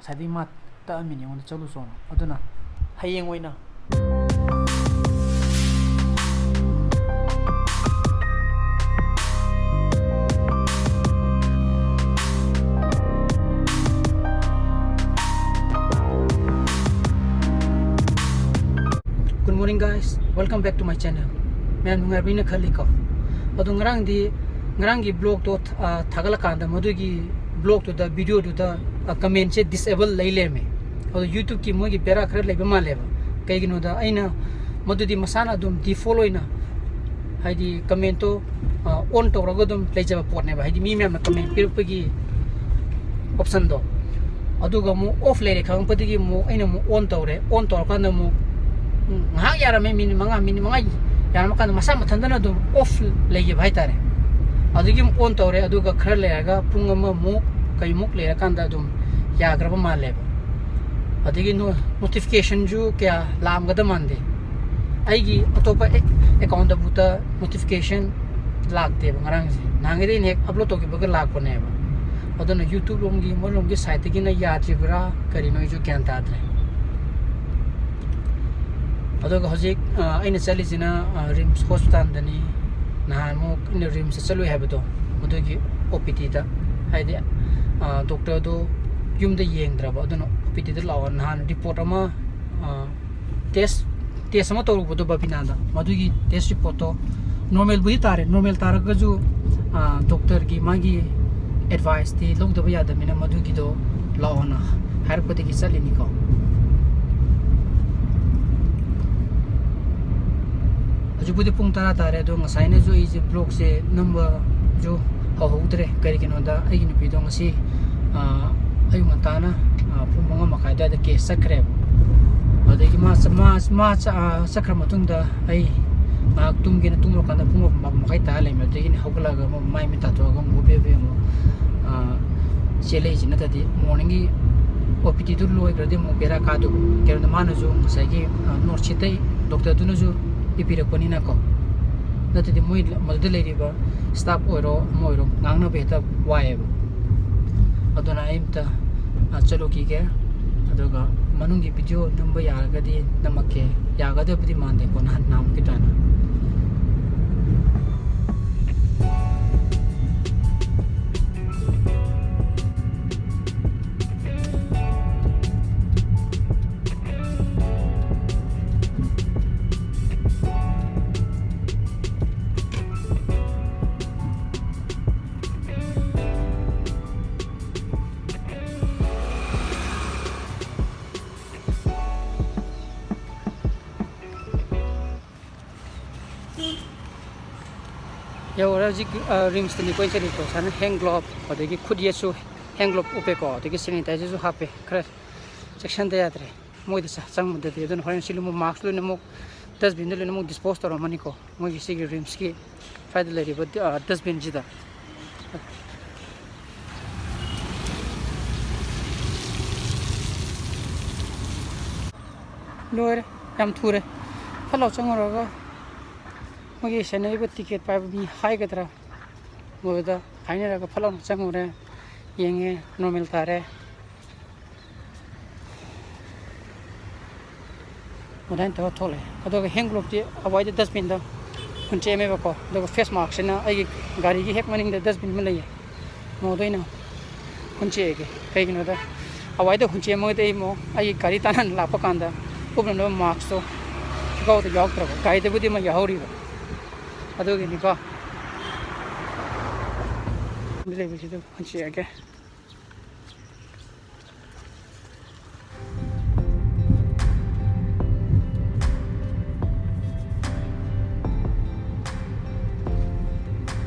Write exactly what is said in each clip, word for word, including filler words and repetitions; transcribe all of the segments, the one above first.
ꯉꯁꯥꯏꯗꯒꯤ ꯃꯥ ꯇꯛꯑꯝꯃꯤꯅꯦ ꯑꯩꯉꯣꯟꯗ, "ꯆꯠꯂꯨ ꯆꯣꯅ"꯫ ꯑꯗꯨꯅ ꯍꯌꯦꯡ ꯑꯣꯏꯅ Good morning, guys. Welcome back to my channel. ꯃꯌꯥꯝ ꯅꯨꯡꯉꯥꯏꯕꯤꯅ ꯈꯜꯂꯤꯀꯣ? ꯑꯗꯣ ꯉꯔꯥꯡꯗꯤ, ꯉꯔꯥꯡꯒꯤ vlogꯇꯣ, ꯑ, ꯊꯥꯒꯠꯂꯀꯥꯟꯗ ꯃꯗꯨꯒꯤ vlogꯇꯨꯗ, videoꯗꯨꯗ, ꯑ, commentꯁꯦ disable ꯂꯩ ꯂꯩꯔꯝꯃꯦ꯫ ꯑꯗꯣ YouTubeꯀꯤ ꯃꯣꯏꯒꯤ ꯕꯦꯔꯥ ꯈꯔ ꯂꯩꯕ ꯃꯥꯜꯂꯦꯕ꯫ ꯀꯩꯒꯤꯅꯣꯗ, ꯑꯩꯅ ꯃꯗꯨꯗꯤ ꯃꯁꯥꯅ ꯑꯗꯨꯝ default ꯑꯣꯏꯅ, ꯍꯥꯏꯗꯤ commentꯇꯣ, ꯑ, on ꯇꯧꯔꯒ ꯑꯗꯨꯝ ꯂꯩꯖꯕ ꯄꯣꯠꯅꯦꯕ꯫ ꯍꯥꯏꯗꯤ ꯃꯤ ꯃꯌꯥꯝꯅ comment ꯄꯤꯔꯛꯄꯒꯤ optionꯗꯣ꯫ ꯑꯗꯨꯒ ꯑꯃꯨꯛ off ꯂꯩꯔꯦ ꯈꯪꯉꯛꯄꯗꯒꯤ ꯑꯃꯨꯛ ꯑꯩꯅ ꯑꯃꯨꯛ on ꯇꯧꯔꯦ꯫ On ꯇꯧꯔꯀꯥꯟꯗ ꯑꯃꯨꯛ, ꯎꯝ, ꯉꯥꯏꯍꯥꯛ ꯌꯥꯔꯝꯃꯦ, minute ꯃꯉꯥ, minute ꯃꯉꯥ ꯌꯥꯔꯝꯃꯀꯥꯟꯗ ꯃꯁꯥ ꯃꯊꯟꯇꯅ ꯑꯗꯨꯝ off ꯂꯩꯈꯤꯕ ꯍꯥꯏꯇꯥꯔꯦ꯫ ꯑꯗꯨꯗꯒꯤ ꯑꯃꯨꯛ on ꯇꯧꯔꯦ꯫ ꯑꯗꯨꯒ ꯈꯔ ꯂꯩꯔꯒ ꯄꯨꯡ ꯑꯃꯃꯨꯛ ꯀꯩꯃꯨꯛ ꯂꯩꯔꯀꯥꯟꯗ ꯑꯗꯨꯝ ꯌꯥꯈ꯭ꯔꯕ ꯃꯥꯜꯂꯦꯕ꯫ ꯑꯗꯒꯤ ꯅꯣ-, notificationꯁꯨ ꯀꯌꯥ ꯂꯥꯛꯑꯝꯒꯗꯕ ꯃꯥꯟꯗꯦ꯫ ꯑꯩꯒꯤ ꯑꯇꯣꯞꯄ ꯑꯦ-, accountꯇꯕꯨꯛꯇ notification ꯂꯥꯛꯇꯦꯕ ꯉꯔꯥꯡꯁꯦ꯫ ꯅꯍꯥꯟꯒꯩꯗꯤ ꯑꯩꯅ ꯍꯦꯛ upload ꯇꯧꯈꯤꯕꯒ ꯂꯥꯛꯄꯅꯦꯕ꯫ ꯑꯗꯨꯅ YouTubeꯔꯣꯝꯒꯤ, ꯃꯣꯏꯔꯣꯝꯒꯤ siteꯇꯒꯤꯅ ꯌꯥꯗ꯭ꯔꯤꯕ꯭ꯔꯥ ꯀꯔꯤꯅꯣ, ꯑꯩꯁꯨ ꯒ꯭ꯌꯥꯟ ꯇꯥꯗ꯭ꯔꯦ꯫ ꯑꯗꯨꯒ ꯍꯧꯖꯤꯛ, ꯑ, ꯑꯩꯅ ꯆꯠꯂꯤꯁꯤꯅ, ꯑ, RIMS hospitalꯗꯅꯤ꯫ ꯅꯍꯥꯟꯃꯨꯛ ꯑꯩꯅ RIMSꯇ ꯆꯠꯂꯨꯏ ꯍꯥꯏꯕꯗꯣ, ꯃꯗꯨꯒꯤ OPDꯗ, ꯍꯥꯏꯗꯤ, ꯑ, doctorꯗꯣ ꯌꯨꯝꯗ ꯌꯦꯡꯗ꯭ꯔꯕ, ꯑꯗꯨꯅ OPDꯗ ꯂꯥꯛꯑꯣ꯫ ꯅꯍꯥꯟ report ꯑꯃ, ꯑ, test, test ꯑꯃ ꯇꯧꯔꯨꯕꯗꯣ ꯕꯕꯤꯅꯥꯗ, ꯃꯗꯨꯒꯤ test reportꯇꯣ normalꯕꯨꯗꯤ ꯇꯥꯔꯦ꯫ Normal ꯇꯥꯔꯒꯁꯨ, ꯑ, doctorꯒꯤ ꯃꯥꯒꯤ adviceꯇꯤ ꯂꯧꯗꯕ ꯌꯥꯗꯕꯅꯤꯅ, ꯃꯗꯨꯒꯤꯗꯣ ꯂꯥꯛꯑꯣꯅ ꯍꯥꯏꯔꯛꯄꯗꯒꯤ ꯆꯠꯂꯤꯅꯤꯀꯣ꯫ ꯍꯧꯖꯤꯛꯄꯨꯗꯤ ꯄꯨꯡ ꯇꯔꯥ ꯇꯥꯔꯦ, ꯑꯗꯣ ꯉꯁꯥꯏꯅꯁꯨ ꯑꯩꯁꯦ vlogꯁꯦ ꯅꯝꯕꯁꯨ ꯍꯧꯍꯧꯗ꯭ꯔꯦ꯫ ꯀꯔꯤꯒꯤꯅꯣꯗ, ꯑꯩꯒꯤ ꯅꯨꯄꯤꯗꯣ ꯉꯁꯤ, ꯑ, ꯑꯌꯨꯛ ꯉꯟꯇꯥꯅ, ꯑ, ꯄꯨꯡ ꯃꯉꯥ ꯃꯈꯥꯏ ꯑꯗꯨꯋꯥꯏꯗ case ꯆꯠꯈ꯭ꯔꯦꯕ꯫ ꯑꯗꯒꯤ ꯃꯥ ꯆ-, ꯃꯥ, ꯃꯥ ꯆ-, ꯑ, ꯆꯠꯈ꯭ꯔ ꯃꯇꯨꯡꯗ ꯑꯩ ꯉꯥꯏꯍꯥꯛ ꯇꯨꯝꯒꯦꯅ ꯇꯨꯝꯃꯀꯥꯟꯗ ꯄꯨꯡ ꯃꯥꯄꯟ ꯃꯈꯥꯏ ꯇꯥꯔ ꯂꯩꯔꯝꯃꯦ꯫ ꯑꯗꯒꯤ ꯑꯩꯅ ꯍꯧꯒꯠꯂꯒ ꯑꯃꯨꯛ ꯃꯥꯏ ꯃꯤꯠ ꯇꯥꯊꯣꯛꯑꯒ ꯑꯃꯨꯛ ꯍꯣꯕꯦ ꯍꯣꯕꯦ ꯑꯃꯨꯛ, ꯑ, ꯆꯦꯜꯂꯛꯏꯁꯦ꯫ ꯅꯠꯇ꯭ꯔꯗꯤ morningꯒꯤ OPDꯗꯨ ꯂꯣꯏꯈ꯭ꯔꯗꯤ ꯑꯃꯨꯛ ꯕꯦꯔꯥ ꯀꯥꯗꯧꯕ꯫ ꯀꯩꯅꯣꯗ ꯃꯥꯅꯁꯨ ꯉꯁꯥꯏꯒꯤ, ꯑ, North Eastꯇꯩ doctorꯗꯨꯅꯁꯨ ꯏꯕꯤꯔꯛꯄꯅꯤꯅꯀꯣ꯫ ꯅꯠꯇ꯭ꯔꯗꯤ ꯃꯣꯏ ꯃꯗꯨꯗ ꯂꯩꯔꯤꯕ staff ꯑꯣꯏꯔꯣ ꯑꯃ ꯑꯣꯏꯔꯣ ꯉꯥꯡꯅꯕ ꯍꯦꯛꯇ ꯋꯥꯏꯑꯦꯕ꯫ ꯑꯗꯨꯅ ꯑꯩ ꯑꯝꯇ, ꯆꯠꯂꯨꯈꯤꯒꯦ꯫ ꯑꯗꯨꯒ ꯃꯅꯨꯡꯒꯤ ꯚꯤꯗꯤꯑꯣ ꯅꯝꯕ ꯌꯥꯔꯒꯗꯤ ꯅꯝꯃꯛꯀꯦ꯫ ꯌꯥꯒꯗꯕꯗꯤ ꯃꯥꯟꯗꯦꯀꯣ, ꯅꯍꯥꯟ ꯅꯍꯥꯟꯃꯨꯛꯀꯤ ꯑꯗꯨꯃꯥꯏꯅ꯫ ꯌꯧꯔꯦ ꯍꯧꯖꯤꯛ, ꯑ, ꯔꯤꯝꯁꯇꯅꯤꯀꯣ ꯑꯩꯅ ꯆꯠꯂꯤꯗꯣ꯫ ꯁꯨꯃꯥꯏꯅ ꯍꯦꯟ ꯒ꯭ꯂꯣꯞ, ꯑꯗꯒꯤ ꯈꯨꯠ ꯌꯦꯠꯁꯨ ꯍꯦꯟ ꯒ꯭ꯂꯣꯞ ꯎꯞꯄꯦꯀꯣ, ꯑꯗꯒꯤ ꯁꯦꯅꯤꯇꯥꯏꯖꯔꯁꯨ ꯍꯥꯞꯄꯦ꯫ ꯈꯔ ꯆꯦꯛꯁꯤꯟꯗ ꯌꯥꯗ꯭ꯔꯦ ꯃꯣꯏꯗ ꯆ-, ꯆꯪꯕꯗꯗꯤ꯫ ꯑꯗꯨꯅ ꯍꯣꯔꯦꯟ ꯁꯤ ꯂꯣꯏꯅꯃꯛ, ꯃꯥꯛꯁ ꯂꯣꯏꯅꯃꯛ ꯗꯁꯕꯤꯟꯗ ꯂꯣꯏꯅꯃꯛ ꯗꯤꯁꯄꯣꯖ ꯇꯧꯔꯝꯃꯅꯤꯀꯣ, ꯃꯣꯏꯒꯤ ꯁꯤꯒꯤ ꯔꯤꯝꯁꯀꯤ ꯁ꯭ꯋꯥꯏꯗ ꯂꯩꯔꯤꯕ ꯗ-, ꯑ, ꯗꯁꯕꯤꯟꯁꯤꯗ꯫ ꯂꯣꯏꯔꯦ, ꯌꯥꯝ ꯊꯨꯔꯦ꯫ ꯐꯠ ꯂꯥꯎ ꯆꯪꯉꯨꯔꯒ ꯃꯣꯏꯒꯤ ꯁꯦꯟꯅꯔꯤꯕ ꯇꯤꯀꯦꯠ ꯄꯥꯏꯕ ꯃꯤ ꯍꯥꯏꯒꯗ꯭ꯔꯥ, ꯃꯣꯏꯗ ꯍꯥꯏꯅꯔꯒ ꯐꯠ ꯂꯥꯎꯅ ꯆꯪꯉꯨꯔꯦ, ꯌꯦꯡꯉꯦ, ꯅꯣꯔꯃꯦꯜ ꯇꯥꯔꯦ꯫ ꯑꯗꯨꯃꯥꯏꯅ ꯇꯧꯔ ꯊꯣꯛꯂꯛꯑꯦ꯫ ꯑꯗꯨꯒ ꯍꯦꯟ ꯒ꯭ꯂꯣꯞꯇꯤ ꯑꯋꯥꯏꯗ ꯗꯁꯕꯤꯟꯗ ꯍꯨꯟꯆꯦꯛꯑꯝꯃꯦꯕꯀꯣ꯫ ꯑꯗꯨꯒ ꯐꯦꯁ ꯃꯥꯛꯁꯤꯅ ꯑꯩꯒꯤ ꯒꯥꯔꯤꯒꯤ ꯍꯦꯛ ꯃꯅꯤꯡꯗ ꯗꯁꯕꯤꯟ ꯑꯃ ꯂꯩꯌꯦ, ꯃꯉꯣꯟꯗ ꯑꯩꯅ ꯍꯨꯟꯆꯦꯛꯑꯒꯦ꯫ ꯀꯩꯒꯤꯅꯣꯗ, ꯑꯋꯥꯏꯗ ꯍꯨꯟꯆꯦꯛꯑꯝꯃꯒꯗꯤ ꯑꯩ ꯑꯃꯨꯛ ꯑꯩꯒꯤ ꯒꯥꯔꯤ ꯇꯥꯟꯅ ꯂꯥꯛꯄ ꯀꯥꯟꯗ ꯎꯞꯅꯅꯕ ꯃꯥꯛꯁꯇꯣ ꯈꯣꯡꯒ꯭ꯔꯥꯎꯗ ꯌꯥꯎꯔꯛꯇ꯭ꯔꯕ, ꯒꯥꯔꯤꯗꯕꯨꯗꯤ ꯑꯃ ꯌꯥꯎꯍꯧꯔꯤꯕ꯫ ꯑꯗꯨꯒꯤꯅꯤꯀꯣ꯫ ꯂꯩꯕꯁꯤꯗ ꯍꯨꯟꯆꯦꯛꯑꯒꯦ꯫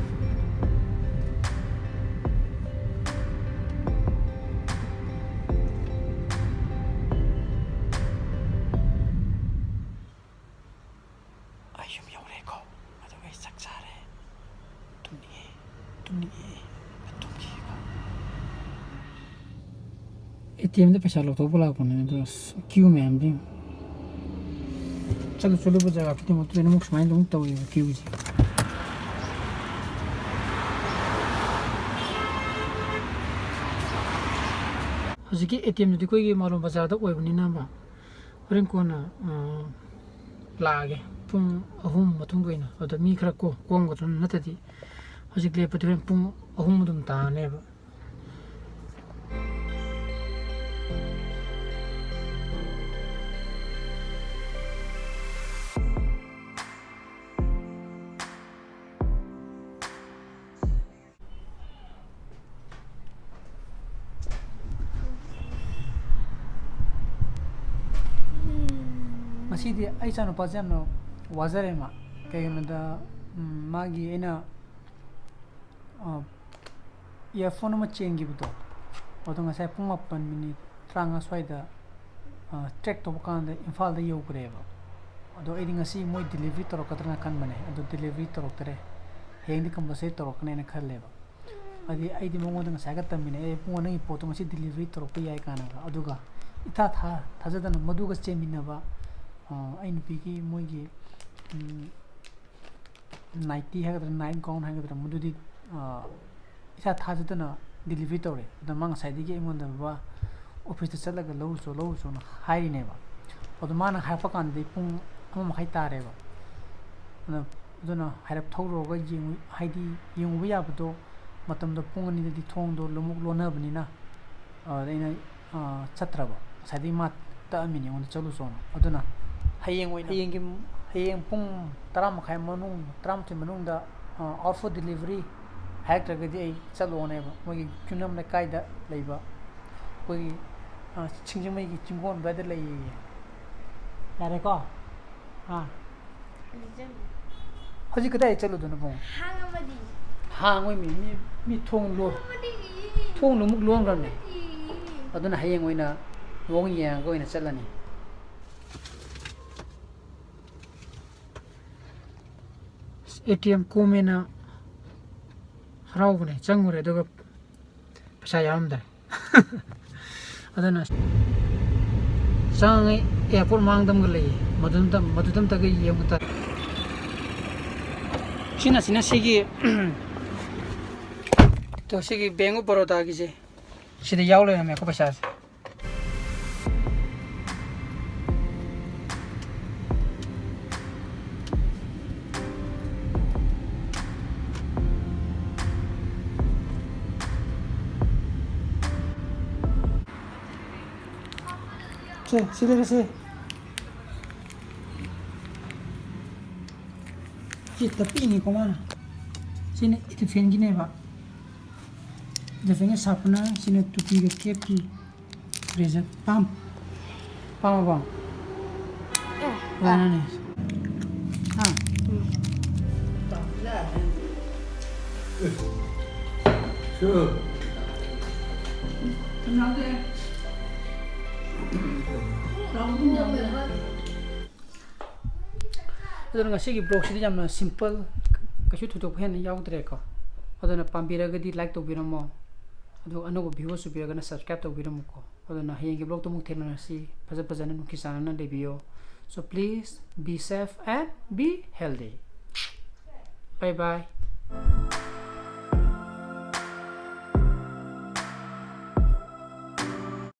ꯑꯩ ꯌꯨꯝ ꯌꯧꯔꯦꯀꯣ꯫ ꯑꯗꯨꯒ ꯑꯩ ꯆꯥꯛ ꯆꯥꯔꯦ꯫ ꯇꯨꯝꯅꯤꯡꯉꯦ, ꯇꯨꯝꯅꯤꯡꯉꯦ, ꯇꯨꯝꯈꯤꯒꯦꯀꯣ꯫ ꯑꯦ ꯇꯤ ꯑꯦꯝꯗ ꯄꯩꯁꯥ ꯂꯧꯊꯣꯛꯄ ꯂꯥꯛꯄꯅꯦ, ꯑꯗꯣ ꯑꯁ, ꯀ꯭ꯌꯨ ꯃꯌꯥꯝꯗꯤ ꯌꯦꯡꯉꯨ꯫ ꯆꯠꯂꯨ ꯆꯠꯂꯨꯕ ꯖꯒꯥ ꯈꯨꯗꯤꯡꯃꯛꯇ ꯂꯣꯏꯅꯃꯛ ꯁꯨꯃꯥꯏꯅ ꯑꯗꯨꯝ ꯇꯧꯋꯦꯕ ꯀ꯭ꯌꯨꯁꯦ꯫ ꯍꯧꯖꯤꯛꯀꯤ ꯑꯦ ꯇꯤ ꯑꯦꯝꯗꯨꯗꯤ ꯑꯩꯈꯣꯏꯒꯤ ꯃꯥꯂꯣꯝ ꯕꯖꯥꯔꯗ ꯑꯣꯏꯕꯅꯤꯅ ꯑꯃ ꯍꯣꯔꯦꯟ ꯀꯣꯟꯅ, ꯑ, ꯂꯥꯛꯑꯒꯦ꯫ ꯄꯨꯡ ꯑꯍꯨꯝ ꯃꯇꯨꯡꯗ ꯑꯣꯏꯅ꯫ ꯑꯗ ꯃꯤ ꯈꯔ ꯀꯣ-, ꯀꯣꯝꯒꯗ꯭ꯔꯣ? ꯅꯠꯇ꯭ꯔꯗꯤ ꯍꯧꯖꯤꯛ ꯂꯦꯞꯄꯗꯤ ꯍꯣꯔꯦꯟ ꯄꯨꯡ ꯑꯍꯨꯝ ꯑꯗꯨꯝ ꯇꯥꯔꯅꯦꯕ꯫ ꯉꯁꯤꯗꯤ ꯑꯩ ꯏꯆꯥꯅꯨꯄꯥꯁꯦ ꯌꯥꯝꯅ ꯋꯥꯖꯔꯦ ꯃꯥ꯫ ꯀꯩꯒꯤꯅꯣꯗ, ꯎꯝ, ꯃꯥꯒꯤ ꯑꯩꯅ, ꯑ, ꯏꯌꯥꯔꯐꯣꯟ ꯑꯃ ꯆꯦꯟꯈꯤꯕꯗꯣ, ꯑꯗꯣ ꯉꯁꯥꯏ ꯄꯨꯡ ꯃꯥꯄꯟ ꯃꯤꯅꯤꯠ ꯇꯔꯥꯃꯉꯥ ꯁ꯭ꯋꯥꯏꯗ, ꯑ, ꯇ꯭ꯔꯦꯛ ꯇꯧꯕ ꯀꯥꯟꯗ ꯏꯝꯐꯥꯜꯗ ꯌꯧꯈ꯭ꯔꯦꯕ꯫ ꯑꯗꯣ ꯑꯩꯗꯤ ꯉꯁꯤ ꯃꯣꯏ ꯗꯤꯂꯤꯚꯔꯤ ꯇꯧꯔꯛꯀꯗ꯭ꯔꯅ ꯈꯟꯕꯅꯦ, ꯑꯗꯣ ꯗꯤꯂꯤꯚꯔꯤ ꯇꯧꯔꯛꯇꯔꯦ꯫ ꯍꯌꯦꯡꯗꯤ ꯀꯝꯄꯜꯁꯔꯤ ꯇꯧꯔꯛꯀꯅꯦꯅ ꯈꯜꯂꯦꯕ꯫ ꯍꯥꯏꯗꯤ ꯑꯩꯗꯤ ꯃꯉꯣꯟꯗ ꯉꯁꯥꯏꯒ ꯇꯝꯃꯤꯟꯅꯩ, "ꯑꯦ ꯏꯕꯨꯡꯉꯣ, ꯅꯪꯒꯤ ꯄꯣꯠꯇꯣ ꯉꯁꯤ ꯗꯤꯂꯤꯚꯔꯤ ꯇꯧꯔꯛꯄ ꯌꯥꯏ" ꯀꯥꯏꯅꯒ꯫ ꯑꯗꯨꯒ ꯏꯊꯥ ꯊꯥ-, ꯊꯥꯖꯗꯅ ꯃꯗꯨꯒ ꯆꯦꯟꯃꯤꯟꯅꯕ, ꯑ, ꯑꯩ ꯅꯨꯄꯤꯒꯤ ꯃꯣꯏꯒꯤ, ꯎꯝ, ꯅꯥꯏꯇꯤ ꯍꯥꯏꯒꯗ꯭ꯔꯥ, ꯅꯥꯏꯠ ꯒꯥꯎꯟ ꯍꯥꯏꯒꯗ꯭ꯔꯥ, ꯃꯗꯨꯗꯤ, ꯑ, ꯏꯊꯥ ꯊꯥꯖꯗꯅ ꯗꯤꯂꯤꯚꯔꯤ ꯇꯧꯔꯦ꯫ ꯑꯗꯣ ꯃꯥ ꯉꯁꯥꯏꯗꯒꯤ ꯑꯩꯉꯣꯟꯗ, "ꯕꯕꯥ, ꯑꯣꯐꯤꯁꯇ ꯆꯠꯂꯒ ꯂꯧꯔꯨꯆꯣ, ꯂꯧꯔꯨꯆꯣꯅ" ꯍꯥꯏꯔꯤꯅꯦꯕ꯫ ꯑꯗꯣ ꯃꯥꯅ ꯍꯥꯏꯔꯛꯄ ꯀꯥꯟꯗꯗꯤ ꯄꯨꯡ ꯑꯃ ꯃꯈꯥꯏ ꯇꯥꯔꯦꯕ꯫ ꯑꯗꯨꯅ, ꯑꯗꯨꯅ ꯍꯥꯏꯔꯞ ꯊꯧꯔꯨꯔꯒ ꯌꯦꯡꯉꯨ-, ꯍꯥꯏꯗꯤ ꯌꯦꯡꯉꯨꯕ ꯌꯥꯕꯗꯣ, ꯃꯇꯝꯗꯣ ꯄꯨꯡ ꯑꯅꯤꯗꯗꯤ ꯊꯣꯡꯗꯣ ꯂꯣꯟꯃꯨꯛ ꯂꯣꯟꯅꯕꯅꯤꯅ, ꯑꯗ ꯑꯩꯅ, ꯑ, ꯆꯠꯇ꯭ꯔꯕ꯫ ꯉꯁꯥꯏꯗꯒꯤ ꯃꯥ ꯇꯛꯑꯝꯃꯤꯅꯦ ꯑꯩꯉꯣꯟꯗ ꯆꯠꯂꯨꯆꯣꯅ꯫ ꯑꯗꯨꯅ ꯍꯌꯦꯡ ꯑꯣꯏꯅ, ꯍꯌꯦꯡꯒꯤ, ꯍꯌꯦꯡ ꯄꯨꯡ ꯇꯔꯥ ꯃꯈꯥꯏ ꯃꯅꯨꯡ, ꯇꯔꯥꯃꯥꯊꯣꯏ ꯃꯅꯨꯡꯗ, ꯑ, out for delivery ꯍꯥꯏꯔꯛꯇ꯭ꯔꯒꯗꯤ ꯑꯩ ꯆꯠꯂꯣꯅꯦꯕ꯫ ꯃꯣꯏꯒꯤ ꯌꯨꯝꯅꯥꯝ ꯂꯩꯀꯥꯏꯗ ꯂꯩꯕ ꯑꯩꯈꯣꯏꯒꯤ, ꯑ, ꯁꯤꯡꯖꯃꯩꯒꯤ ꯆꯤꯡꯒꯣꯟ ꯑꯗꯨꯋꯥꯏꯗ ꯂꯩꯌꯦ꯫ ꯌꯥꯔꯦꯀꯣ? ꯑꯥ꯫ ꯍꯧꯖꯤꯛ ꯀꯗꯥꯏ ꯆꯠꯂꯨꯗꯣꯏꯅꯣ ꯕꯨꯡ? ꯍꯥꯡꯉꯝꯃꯗꯤ꯫ ꯍꯥꯡꯉꯣꯏ ꯃꯤ, ꯃꯤ, ꯃꯤ ꯊꯣꯡ ꯂꯣ-, ꯍꯥꯡꯉꯝꯃꯗꯤ꯫ ꯊꯣꯡ ꯂꯣꯃꯨꯛ ꯂꯣꯟꯈ꯭ꯔꯕꯅꯦ꯫ ꯍꯥꯡꯉꯝꯃꯗꯤ꯫ ꯑꯗꯨꯅ ꯍꯌꯦꯡ ꯑꯣꯏꯅ ꯃꯑꯣꯡ ꯌꯦꯡꯉꯒ ꯑꯣꯏꯅ ꯆꯠꯂꯅꯤ꯫ ꯑꯦ ꯇꯤ ꯑꯦꯝ ꯀꯣꯝꯃꯦꯅ ꯍꯔꯥꯎꯕꯅꯦ, ꯆꯪꯉꯨꯔꯦ, ꯑꯗꯨꯒ ꯄꯩꯁꯥ ꯌꯥꯎꯔꯝꯗ꯭ꯔꯦ꯫ ꯑꯗꯨꯅ ꯆꯪꯉꯦ, ꯑꯦꯌꯥꯔꯄꯣꯔꯠ ꯃꯥꯡꯗ ꯑꯃꯒ ꯂꯩꯌꯦ, ꯃꯗꯨꯗ, ꯃꯗꯨꯗ ꯑꯝꯇꯒ ꯌꯦꯡꯕ ꯇꯥꯔꯦ꯫ ꯁꯤꯅ, ꯁꯤꯅ ꯁꯤꯒꯤ, ꯇꯣ, ꯁꯤꯒꯤ ꯕꯦꯡ ꯑꯣꯐ ꯕꯔꯣꯗꯥꯒꯤꯁꯦ꯫ ꯁꯤꯗ ꯌꯥꯎ ꯂꯩꯔꯝꯃꯦꯀꯣ ꯄꯩꯁꯥꯁꯦ꯫ ꯁꯦ, ꯁꯤ ꯂꯩꯔꯦ, ꯁꯦ꯫ ꯁꯤ ꯇꯞꯄꯤꯅꯤꯀꯣ ꯃꯥꯅ꯫ ꯁꯤꯅ ꯏꯂꯤꯐꯦꯟꯒꯤꯅꯦꯕ꯫ ꯏꯂꯤꯐꯦꯟꯒꯤ ꯁꯥꯔꯄꯅꯔ, ꯁꯤꯅ ꯇꯨꯄꯤꯒ ꯀꯦꯞꯀꯤ ꯔꯦꯖꯔ꯫ ꯄꯥꯝ-, ꯄꯥꯝꯃꯕꯣ? ꯐꯖꯅꯅꯦ꯫ ꯍꯥ? ꯑꯗꯨꯅ ꯉꯁꯤꯒꯤ vlogꯁꯤꯗꯤ ꯌꯥꯝꯅ simple, ꯀꯩꯁꯨ ꯊꯣꯏꯗꯣꯛꯄ ꯍꯦꯟꯅ ꯌꯥꯎꯗ꯭ꯔꯦꯀꯣ꯫ ꯑꯗꯨꯅ ꯄꯥꯝꯕꯤꯔꯒꯗꯤ like ꯇꯧꯕꯤꯔꯝꯃꯣ, ꯑꯗꯨꯒ ꯑꯅꯧꯕ viewerꯁꯨ ꯄꯤꯔꯒꯅ subscribe ꯇꯧꯕꯤꯔꯝꯃꯨꯀꯣ꯫ ꯑꯗꯨꯅ ꯍꯌꯦꯡꯒꯤ vlogꯇ ꯑꯃꯨꯛ ꯊꯦꯡꯅꯔꯁꯤ꯫ ꯐꯖ ꯐꯖꯅ ꯅꯨꯡꯁꯤ ꯆꯥꯟꯅꯅ ꯂꯩꯕꯤꯌꯣ꯫ So please be safe and be healthy. Bye bye.